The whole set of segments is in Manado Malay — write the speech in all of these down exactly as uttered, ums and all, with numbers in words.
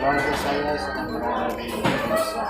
Keluarga saya sedang berada di Indonesia.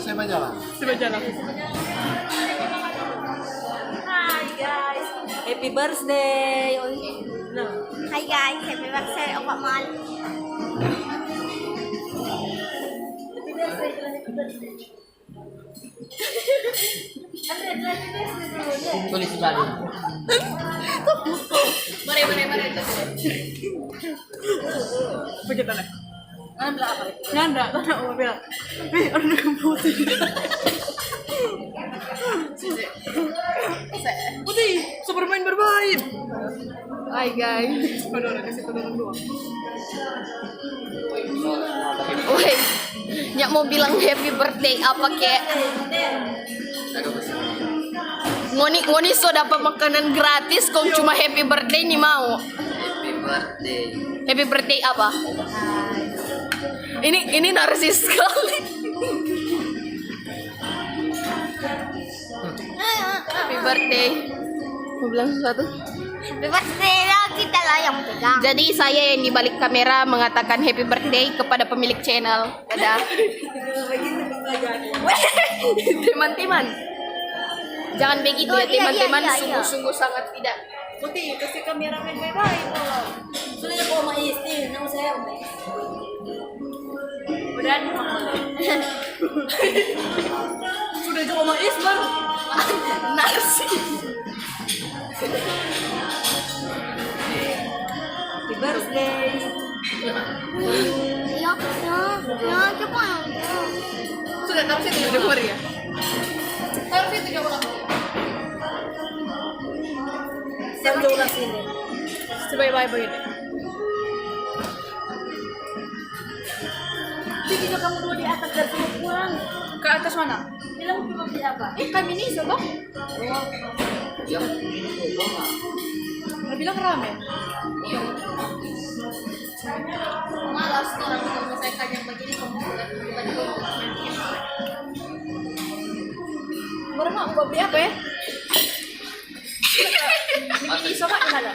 Saya berjalan. Saya berjalan. Hi guys, happy birthday. Nah. Hi guys, happy birthday Opa Mal. Tulis balik. Mari, mari, mari. Apa kita nak? Nanda, tanya Oma bilang, "Eh, ada yang putih." Putih, so bermain-bermain. Hai, guys. Aduh, ada kasih pegangan doang. Woi, nyak mau bilang happy birthday apa, kek? Ngoni, ngoni so dapa makanan gratis, kong cuma happy birthday ni mau. Happy birthday. Happy birthday apa? Ini, ini narsis sekali. Happy birthday. Mau bilang sesuatu? Happy birthday lah, kita lah yang pegang. Jadi saya yang di balik kamera mengatakan happy birthday kepada pemilik channel. Dadah. Teman-teman. Jangan begitu ya, teman-teman. Sungguh-sungguh sangat tidak. Putih, kasih kameramen bye-bye, tolong. Sudah ya, Oma Isti, nang saya Oma Isti. Udah, sudah jo Oma Is baru. Narsis. Happy birthday. Iya, iya, iya, coba. Sudah, taruh situ, udah keluar ya? Taruh situ, coba. Taruh sebelah sini. Coba, coba, coba. Jadi, kamu dua di atas dan semua pulang. Ke atas mana? Bilang cuma beli apa? Eh, kami ni, coba. Dia bilang rame. Malas orang kalau saya tanya begini, kamu sudah tiba-tiba. Baru mau beli apa ya? Bikin iso, Kak, gimana?